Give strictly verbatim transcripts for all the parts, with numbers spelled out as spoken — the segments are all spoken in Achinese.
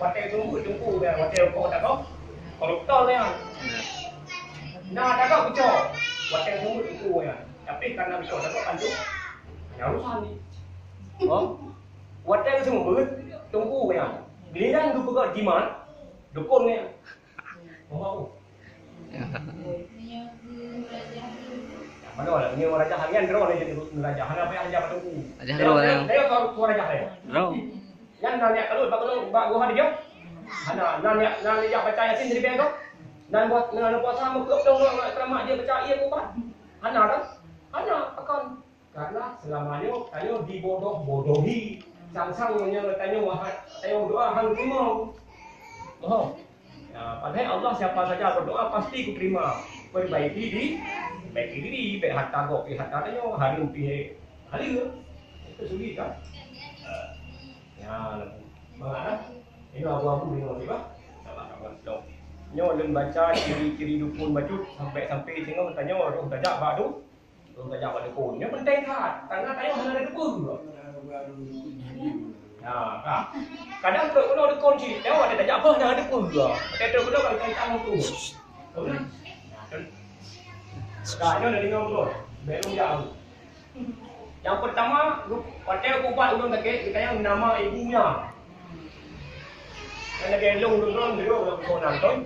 Watèe seumeubeuet teungku nyan, watèe rukok takok, koruptor nyan. Na takok keucok, watèe seumeubeuet teungku nyan. Tapi karena keucok takok kan tu, hana urusan ni. Oh, watèe seumeubeuet teungku nyan. Giliran geupeugah jimat, dukon nyan. Oh, mana lah, nyoe rajah harian droe ni jadi rajah. Hana payah rajah bak teungku. Rajah droe, ya. Dia, dia, dia, dia rajah dia. Droe. Nyan na neujak kalon bak gunong, bak guha dijak. Hana, na neujak, na neujak baca Yasin di ribèe tu. Na buat, na, na puasa meukeureup dong, na ceramah dia baca, iya bukan. Hana kan? Hana, akan. Karena selama nyoe tanyoe dibodoh-bodohi. Sang-sang meunyoe tanyoe, tanyoe doa hana teurimong. Bohong. Ya, padahai Allah siapa saja berdoa pasti kuterima. Perbaiki di, perbaiki diri, bèk hareuta gob pih hareuta tanyoe, hareuem pih hareuem. Itu sulit kan? Ya, bangat kan? Ini abu-abu ni, Bang. Sabar, sabar, sabar. Nyoe lôn baca ciri-ciri dukun bacut sampai-sampai singoh tanyoe roh tajak bak du-, roh tajak bak dukun. Nyoe penting that. Karena tanyoe hana ada dukun. Ya, ka. Kadang trok keunoe dukun cit, nyoe ada tajak bah hana ada dukun. Ada trok keunoe kalau tentang tu. Betul kan? Ka, nyoe dari nyoe betul. Belum jauh. Nyang peurtama, watèe ubat ulôn sakét, geutanyong nama ibunya. Nyan lagèe lôn, lôn, lôn, lôn, lôn, lôn, lôn, lôn.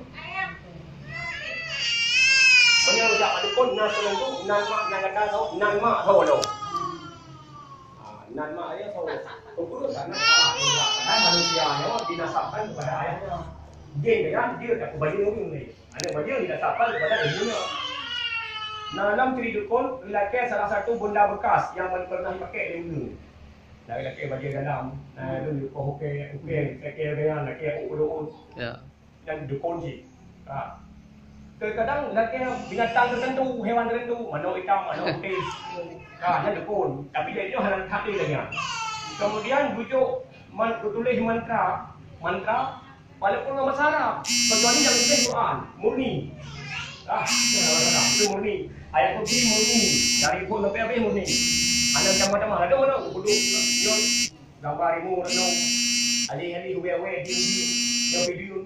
Meunyoe jak bak dukon, na seureueng tu, nan mak, nan gata, nan mak, ho, lôn. Ah, nan mak, ayah, ho. Ukur, karena salah. Karena manusia nyoe dinasabkan kepada ayahnya. Jin, kan? Dia tak kebayang ni. Aneuk bayeue ditatapkan kepada ibunya. Na lam ciri dukon, lakèe salah satu benda bekas nyang pernah dipakai lé ureueng. Lakèe bajèe dalam, na lôn diukoh ukèe, ukèe, lakèe geuyan, lakèe uk beudôh. Ya. Nyan dukon cit. Ha. Kadang-kadang lakèe binatang tertentu, hewan tertentu, manok itam, manok putih. Ha, nyan dukon. Tapi dari nyoe hana that lé lagèe nyan. Kemudian bujuk man-, geutuléh mantra, mantra Walaupun ngon bahasa Arab, kecuali nyang tuléh Quran, murni. Ah, itu murni. Ayat kursi murni, dari phon sampai habéh murni. Hana tamah-tamah, ladôm-ladôm, kudu, yo, gambar harimau, ladôm. Alih-alih, wé-wé, dinding, yo, video.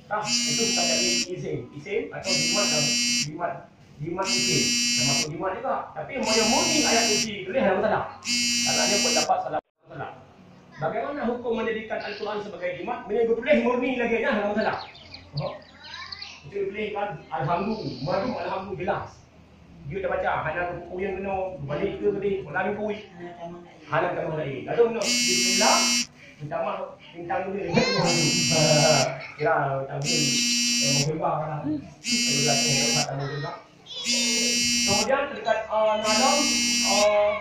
Tah, itu bukan dari isim. Isim atau jimat dan jimat, jimat isim. Termasuk jimat juga. Tapi, mau yang murni ayat kursi, tuléh dalam salah. Karena dia pendapat salah. Masalah. Bagaimana hukum menjadikan Al-Quran sebagai jimat? Meunyoe geutuléh murni lagèe nyan hana masalah. Oh. Geutuléh kan, alhamdu, madu, alhamdu, jelas. Dia terbaca, hana kupuyen keunoe, balik ke tadi, ulang kui. Hana tamah lain. Lalu keunoe, bismillah, tamah bintang dunia. Kira bintang dunia, eh, menggembar lah. Lalu lagi, tempat tamu juga. Kemudian dekat, eh, malam, eh,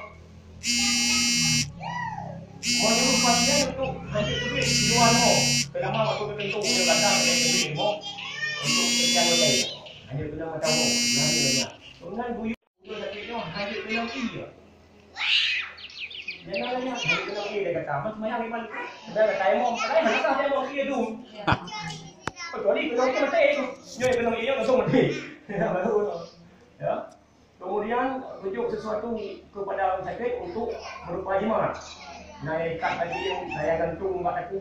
menyuruh pasien untuk hanjeuet teubiet di luwa rumoh selama waktu tertentu, dia datang dari teubiet rumoh untuk sekian menit. Hanjeuet keunoe mata rumoh, nah, dia tanya. Dengan guyup, guyup sakit nyoe, hanjeuet keunoe ie. Jangan nanya, hanjeuet keunoe ie, dia kata. Apa sembahyang memang? Dia kata, "Emong, padahal hana sah dia emong ie dum." Kecuali keunoe ie mati tu. Nyoe keunoe ie langsung mati. Baru. Ya. Kemudian, rujuk sesuatu kepada orang sakit untuk berupa jimat. Na nyang ikat bak jih, na nyang gantung bak takue,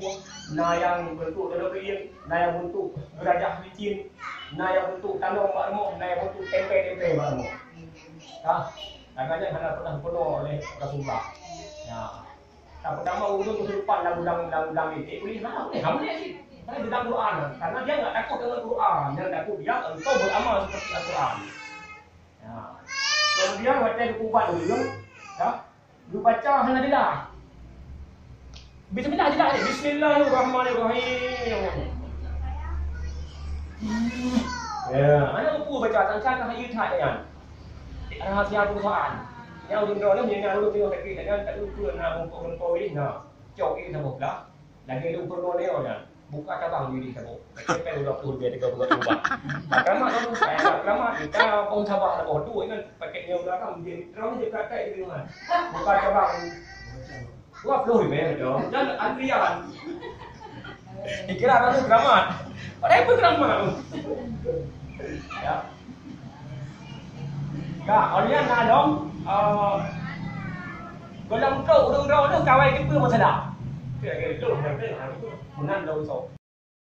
na nyang bentuk taloe keuieng, na nyang bentuk geurajah licin, na nyang bentuk tanom bak rumoh, na nyang bentuk tempe-tempe bak rumoh. Tah, karena nyan hana pernah geupeugah oleh Rasulullah. Ya. Tapi pertama, ulôn kesurupan lam, lam, lam, lam iték, ulih hana, ulih hana, ulih cit. Karena di dalam Quran, karena dia enggak takut dengan Quran, dia takut dia engkau beramal seperti Al-Quran. Ya. Kemudian watèe geuubat ureueng, ya, geubaca hana jelas. Bismillah jelas ni. Bismillahirrahmanirrahim. Ya, hana mampu baca, sangka ka hayeue that nyan. Rahasia perusahaan. Nyang ureueng droeneuh, nyang ureueng teuh sakét nyan, tak lupa na mumpung-mumpung na. Cok ie saboh blah. Lagèe lôn peurunoe nyoe nyan, buka cabang di diri saboh. Paket pèng dua puluh ribèe, tiga puluh ribèe. Pertama tu, saya nak pertama, kita pun sabar saboh tu, ingat paket nyoe belakang, dia terus je praktek di rumah. Buka cabang. Dua puluh ribèe macam. Dan antrian. Dikira orang tu keramat. Padahal pun keramat. Ya. Ka, awak nyan na lom, eh, gohlom trok ureueng droe tu kawai keupeue masalah. Meunan lom soe.